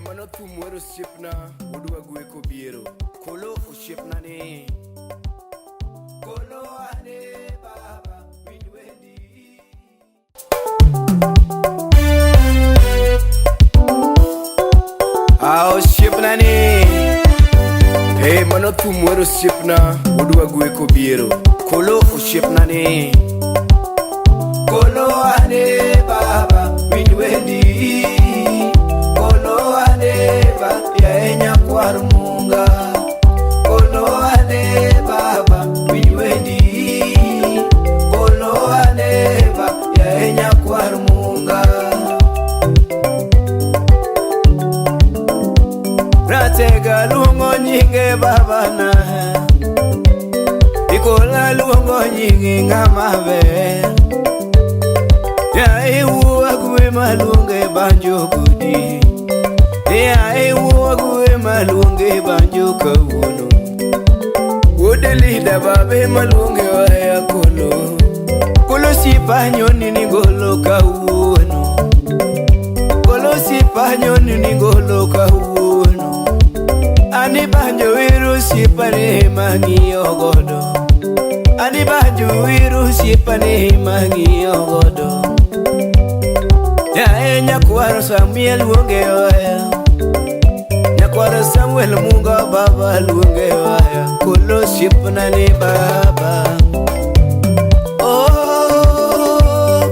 Mano thum wer osiepna, wuod Wagwe kobiero. Kolo osiepna ni. Kolo ane baba, winj wendi. Ah, osiepna ni. Mano thum wer osiepna, wuod Wagwe kobiero. Kolo osiepna ni. Kolo ane baba, winj wendi. Kolo ane ba, yae nyakwar munga. Kolo ane baba, winj wendi. Kolo ane ba, yae nyakwar munga. Ratega luongo nyinge babana. Ikola luongo nyinge ng'ama ber. Yae wuo maluonge banjo kodi. Yae wuo maluonge banjo kawuono. Wuod Lida babe maluonge oya kolo. Kolo sipanyoni ni golo kawuono. Kolo sipanyoni ni golo kawuono. Ani banjo wero sipane mang'iyo godo. Ani banjo wero sipane mang'iyo godo. Yae nyakwaro Samuel luonge oya. Nyakwaro Samuel Munga baba luonge oya. Kolo siepna ni baba. Oh,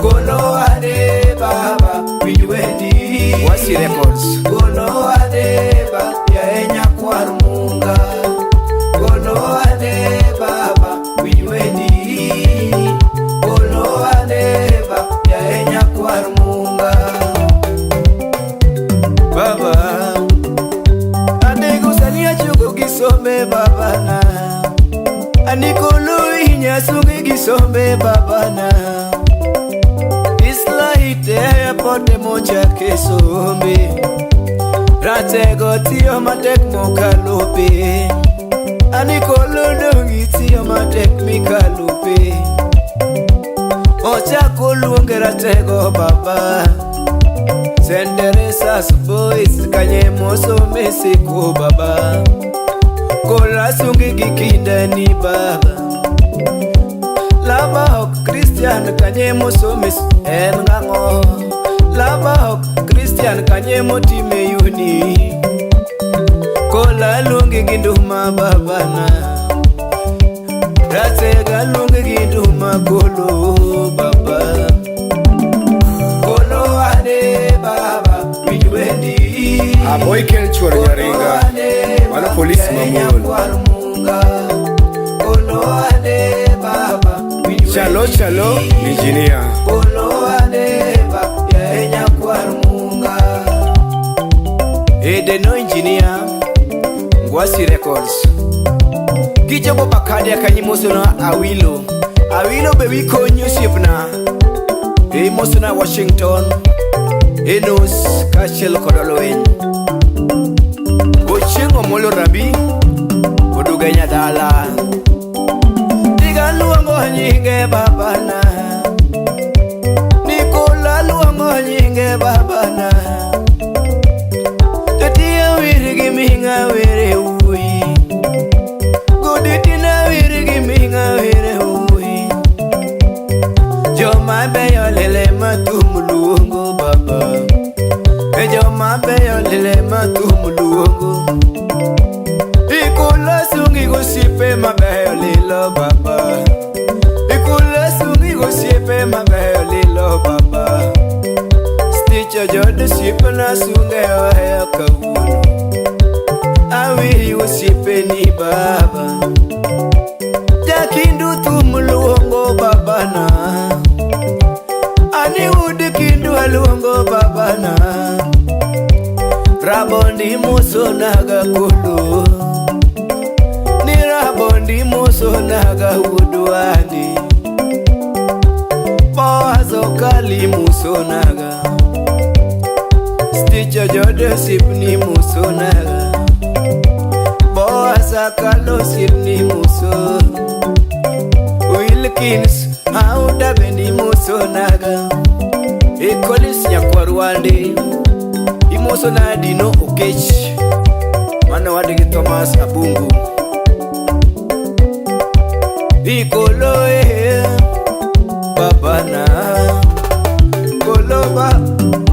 kolo ane baba, winj wendi. Wasi Records. Kolo ane ba, yae nyakwar Munga. Kolo ane baba, winj wendi. Kolo ane ba, yae nyakwar Munga. Baba, andego sani achogo gi sombe babana. Anikolo inya sungi gi sombe babana. Islaite airport mochake sombe. Ratego tiyo matek mokalo pe. Anikolo dong' itiyo matek mikalo pe. Ochako luonge Ratego baba. St. Teresa's Boys kanye mosome siko baba. Kola sungi gi kinda ni baba. Lama ok Christian kanye mosome en ng'ang'o. Lama ok Christian kanye motime uni. Kola luongi gi nduma babana. Ratega luongi gi nduma kolo baba. Kolo ane baba, winj wendi. Aboy kel chuor nyaringa. Mano polis mamuol. Kolo ane baba, winj Chalo wendi. chalo, engineer. Kolo ane ba, yae nyakwar Munga. Edeno engineer, Ngwasi Records. Kichopo Bakadia kanyimosona Awilo. Awilo be wikonyi osiepna. Imosona Washington, Enos kaachiel kod Olweny. Ochieng' Omolo Rabi, Oduga Nyadala. Diga luongo nyinge babana. Nikola luongo nyinge babana. Tatiya wir gi ming'a were wuoyi. Goditina wir gi ming'a were wuoyi. Joma beyo lele mathum luongo baba. E joma beyo lele mathum luongo. Ikula sungi gosiepe mabeyo lilo baba. Ikula sungi gosiepe mabeyo lilo baba. Stitch jod osiepna sunge oheyo kawuono. Awiri osiepe ni baba. Jakindu thum luongo babana. Ani ud kindu aluongo babana. Rabondi mosonaga kolo. Ni rabondi mosonaga wuodwani. Boaz okali musonaga. Stitch jod osiepni musonaga. Boaz akalo osiepni muso. Wilkins Auda bendi musonaga. Ekolis nyakwar Wande. Amoso nadi no Okech. Mano wadgi Thomas Abungu. Ikolo e babana. Kolo ba.